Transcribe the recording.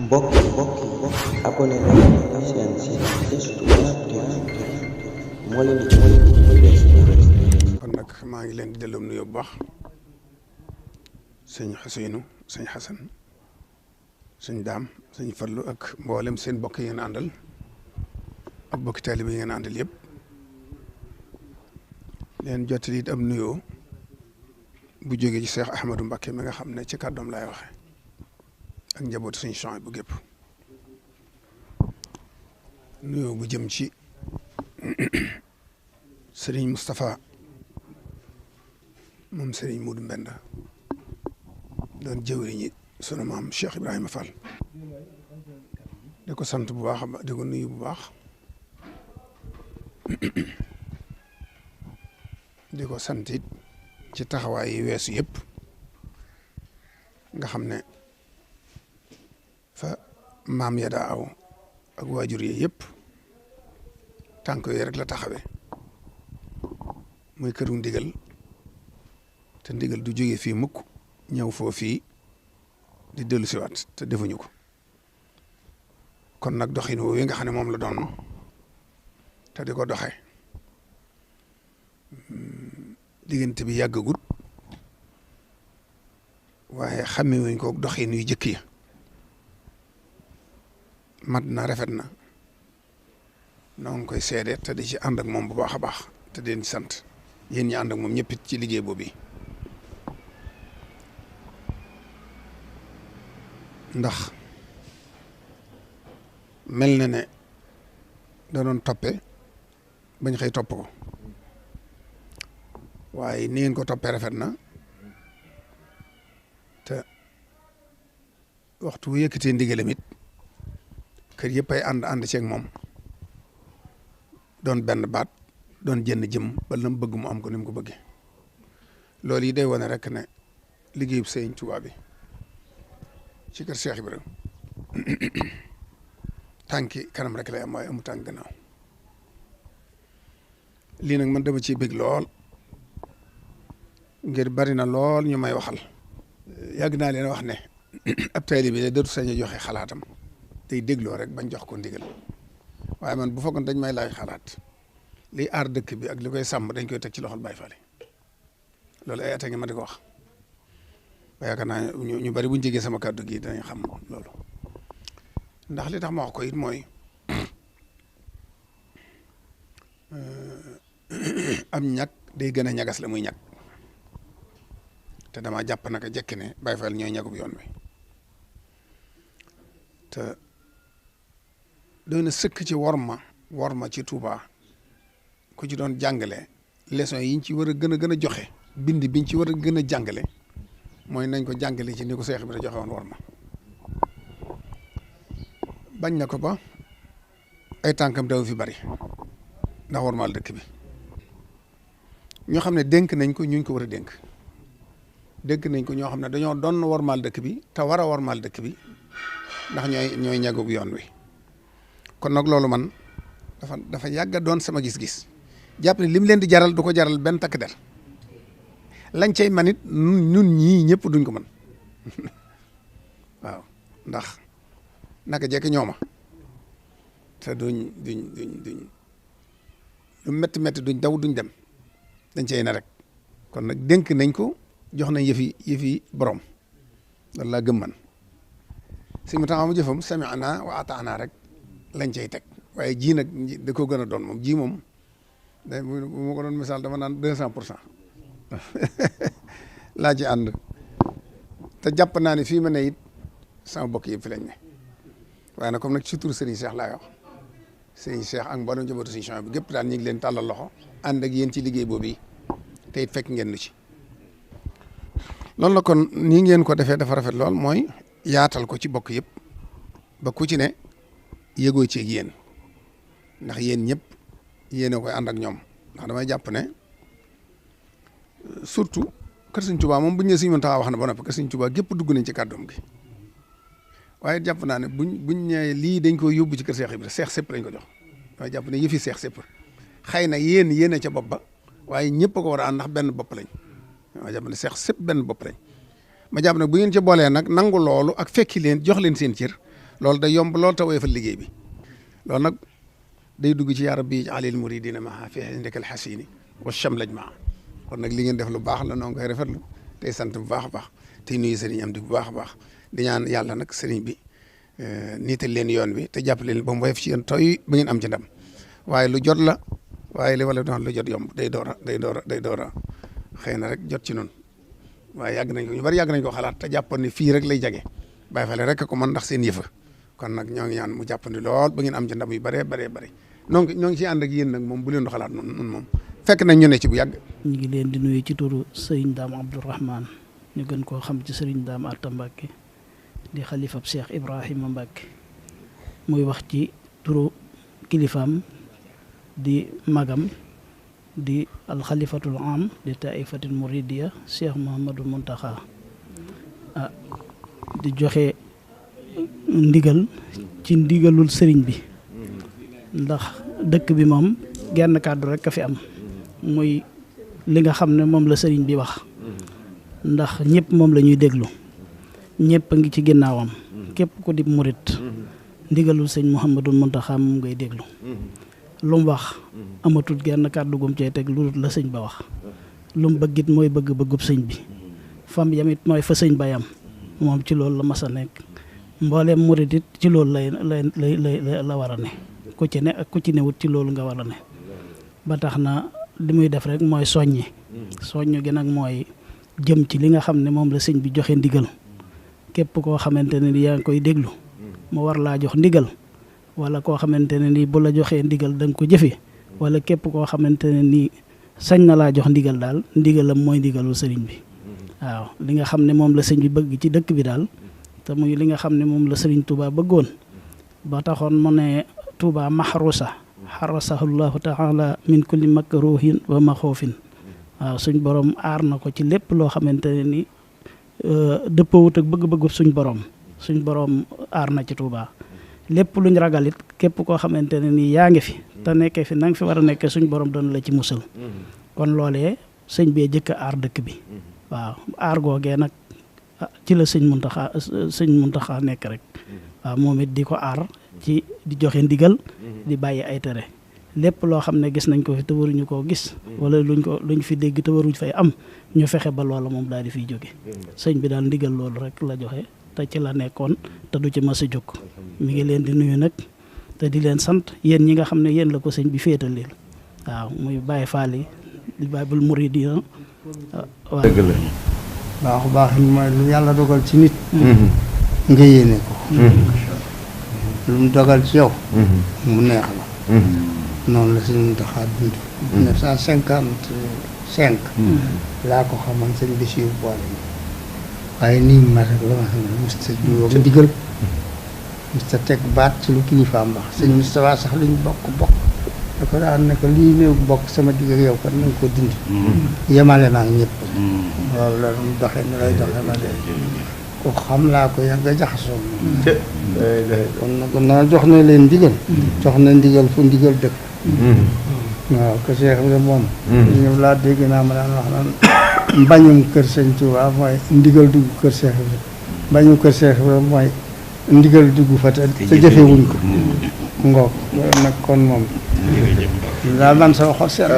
mbokk abonné leen ci seen Touba TV moo leen di lu bees. kon nag maa ngi leen di delloo nuyoo bu baax sëñ Xuseynu sëñ Xasan sëñ Daam sëñ Fallu ak mboolem seen bokk yi ngeen àndal ak bokki taalibe yi ngeen àndal yëpp leen jottali it am nuyoo bu jógee ci Cheikh Ahmadou Mbacké mi nga xam ne ci kàddoom laay waxe ak njabootu suñu champs bu gépp nuyoo bu jëm ci Serigne Moustapha moom Serigne Modou Mbenda doon jëwriñi sunu maam Cheikh Ibrahima Fall di ko sant bu baax di ko nuyu bu baax di ko sant it ci taxawaay yi weesu yëpp nga xam ne fa maam ya daa aw ak waajur yi yëpp tànk yooyu rek la taxawe muy këru ndigal te ndigal du jóge fii mukk ñëw foo fii di dellu siwaat te defuñu ko kon nag doxin woowu yi nga xam ne moom la doon te di ko doxe diggante bi yàggagut waaye xame wuñ ko doxin yu jëkk ya mat na rafet na noo ngi koy seede te di ci ànd ak moom bu baax a baax te di leen sant yéen ñi ànd ak moom ñëpp it ci liggéey boobu ndax mel na ne da doon toppe bañ xëy topp ko waaye ni ngeen ko toppee rafet na te waxtu bu yëkkatee ndigalam it kër yëpp ay ànd ceeg moom doon benn baat doon jënn jëm ba la mu bëgg mu am ko ni mu ko bëggee loolu yi day wane rek ne liggéeyub Sëriñ Tuubaa bi ci kër Cheikh Ibrahima tànki kanam rek lay am waaye amu tànk gannaaw lii nag man dama ciy bëgg lool ngir bari na lool ñu may waxal yàgg naa leen wax ne ab taalibe bi dootu sañ a joxe xalaatam day dégloo rek bañ jox ko ndigal waaye man bu fekkoon dañ may laaj xalaat liy aar dëkk bi ak li koy sàmm dañ koy teg ci loxol Baay Faal loolu ay at a ngi ma di ko wax ba yaakaar naa ñu bari buñ jegee sama kàddu gi danañ xam loolu ndax li tax ma wax ko it mooy am ñag day gën a ñagas la muy ñag te dama jàpp naka jekki ne Baay Faal ñooy ñagub yoon wi te doy na sëkk ci worma ci Touba ku ci doon jàngale leçon yi ñu ci war a gën a joxe bind biñ ci war a gën a jàngale mooy nañ ko jàngale ci ni ko Seex bi da joxe woon worma bañ na ko ba ay tànkam daw fi bari ndax wormaal dëkk bi ñoo xam ne dénk nañ ko ñuñ ko war a dénk nañ ko ñoo xam ne dañoo doon wormaal dëkk bi te war a wormaal dëkk bi ndax ñooy ñagub yoon wi kon nag loolu man dafa yàgg a doon sama gis-gis jàpp ne lim leen di jaral du ko jaral benn takk der lañ cay manit ñun ñii ñëpp duñ ko mën waaw ndax naka jekk ñooma te duñ lu métti duñ daw duñ dem dañ cay na rek kon nag dénk nañ ko jox nañ yëfi borom loolu laa gëm man si mu taxaw mu jëfam sami'na wa ata'na rek lañ cay teg waaye ji nag da ko gën a doon moom ji moom day bu ma ko doon misaal dama naan 200% laa ci ànd te jàpp naa ne fii ma ne it sama bokk yëpp fi lañ ne waaye nag comme nag ci turu Serigne Cheikh laay wax Serigne Cheikh ak mboolem njabootu Serigne Cheikh bi gépp daal ñu ngi leen tàllal loxo ànd ak yéen ci liggéey boobu yi te it fekk ngeen nu ci loolu la kon nii ngeen ko defee dafa rafet lool mooy yaatal ko ci bokk yëpp ba ku ci ne yëgoo ci ak yéen ndax yéen ñëpp yéen a koy ànd ak ñoom ndax damay jàpp ne surtout kër Sëñ Tuubaa moom bu ñu nee Sëñ Muntaxaa wax na ba noppi kër Sëñ Tuubaa gépp dugg nañ ci kàddoom gi waaye jàpp naa ne buñ ñëwee lii dañ koy yóbbu ci kër Seex Ibra seex sépp lañ ko jox waaye jàpp ne yëfi seex sépp xëy na yéen a ca bopp ba waaye ñëpp a ko war a ànd ndax benn bopp lañ waaye jàpp ne seex sépp benn bopp lañ ma jàpp nag bu ngeen ci boolee nag nangu loolu ak fekki leen jox leen seen cër loolu day yomb lool te woyofal liggéey bi loolu nag day dugg ci yaa rabbi alil muridina maa fi indikal xasini wa chamlaj maa kon nag li ngeen def lu baax la noo ngi koy rafetlu tey sant bu baax a baax tey nuyu sëriñ am di bu baax a baax di ñaan yàlla nag sëriñ bi niital leen yoon bi te jàppale leen ba mu woyof ci yéen tooy ba ngeen am ci ndam waaye lu jot la waaye li wala doon lu jot yomb day door a xëy na rek jot ci noonu waaye yàgg nañ ko ñu bari yàgg nañ ko xalaat te jàppoon ni fii rek lay jage bàyyi fale rek ko man ndax seen yëfa kon nag ñoo ngi ñaan mu jàppandi lool ba ngeen am ci ndam yu bëree bëri ñoo ngi ciy ànd ak yéen nag moom bu leen do xalaat noonu moom fekk nañ ñu ne ci bu yàgg. ñu ngi leen di nuyu ci turu sëriñ Daam Abdourahman ñu gën koo xam ci sëriñ Daam Atta Mbacke di xalifab Cheikh Ibrahima Mbacke muy wax ci turu kilifaam di magam di alxalifatul am di taifatil muridiya Cheikh Mouhamadou Mountakha di joxe ndigal ci ndigalul sëriñ bi ndax dëkk bi moom genn kàddu rek a fi am muy li nga xam ne moom la sëriñ bi wax ndax ñëpp moom la ñuy déglu ñëpp a ngi ci ginnaawam képp ku di murit ndigalul sëñ Mouhamadou Mountakha moom ngay déglu lu mu wax amatul genn kàddu gum cee teg lu la sëñ ba wax lu mu bëggit mooy bëgg-bëggub sëñ bi fam yamit mooy fa sëñ ba yam moom ci loolu la mas a nekk mbooleem murit it ci loolu la war a ne ku ci ne ak ku ci newut ci loolu nga war a ne ba tax na li muy def rek mooy soññi gi nag mooy jëm ci li nga xam ne moom la sëñ bi joxe ndigal képp koo xamante ne ni yaa ngi koy déglu mu war laa jox ndigal wala koo xamante ne ni bu la joxee ndigal da nga ko jëfe wala képp koo xamante ne ni sañ na laa jox ndigal daal ndigalam mooy ndigalul sëriñ bi waaw li nga xam ne moom la sëñ bi bëgg ci dëkk bi daal te muy li nga xam ne moom la sëriñ Touba bëggoon ba taxoon mu ne Touba mahrusa xarasahullahu taala min kulli makruhin wa maxoofin waaw suñ borom aar na ko ci lépp loo xamante ne ni dëppawut ak bëgg-bëggu suñ borom aar na ci Touba lépp luñ ragal it képp koo xamante ne nii yaa ngi fi te nekkee fi na nga fi war a nekkee suñ borom doon la ci musal kon loolee sëñ bee jëkk a aar dëkk bi waaw aar googee nag ci la sëñ Muntaxa nekk rek waaw moom it di ko aar ci di joxe ndigal di bàyyi ay tere lépp loo xam ne gis nañ ko fi te waruñu koo gis wala luñ fi dégg te waruñ fay am ñu fexe ba loola moom daal di fiy jóge sëñ bi daal ndigal loolu rek la joxe te ci la nekkoon te du ci mas a jóg mi ngi leen di nuyu nag te di leen sant yéen ñi nga xam ne yéen la ko sëñ bi féetaleel waaw muy Baye Fall yi di Baabul Muridiina waaw dëgg la baax mooy lu yàlla dogal ci nit nga yéene ko lu mu dogal ci yow mu neex la noonu la sëñ Muntaxa dund 1955 laa ko xamoon sëñ Basiru boole waaye nii ma rek la ma xam ne musta juróom ndigal musta teg baat ci lu kilifaam wax sëñ Moustapha sax luñ bokk da ko daan ne ko lii néew bokk sama digg ak yow kat na nga ko dindi yemale naa ñëpp loolu la mu doxee ni lay doxee ma de ku xam laa ko yàgg a jaxasoo kon na jox na leen ndigal jox na ndigal fu ndigal dëkk waaw que Cheikh bi moom ñëw laa dégg naa ma daan wax naan mbañum kër sëñ Touba mooy ndigal dugg kër Cheikh bi mbañum kër Cheikh bi mooy ndigal dugg fa te jëfewuñ ko ngoog nag kon moom daal man sama xol seet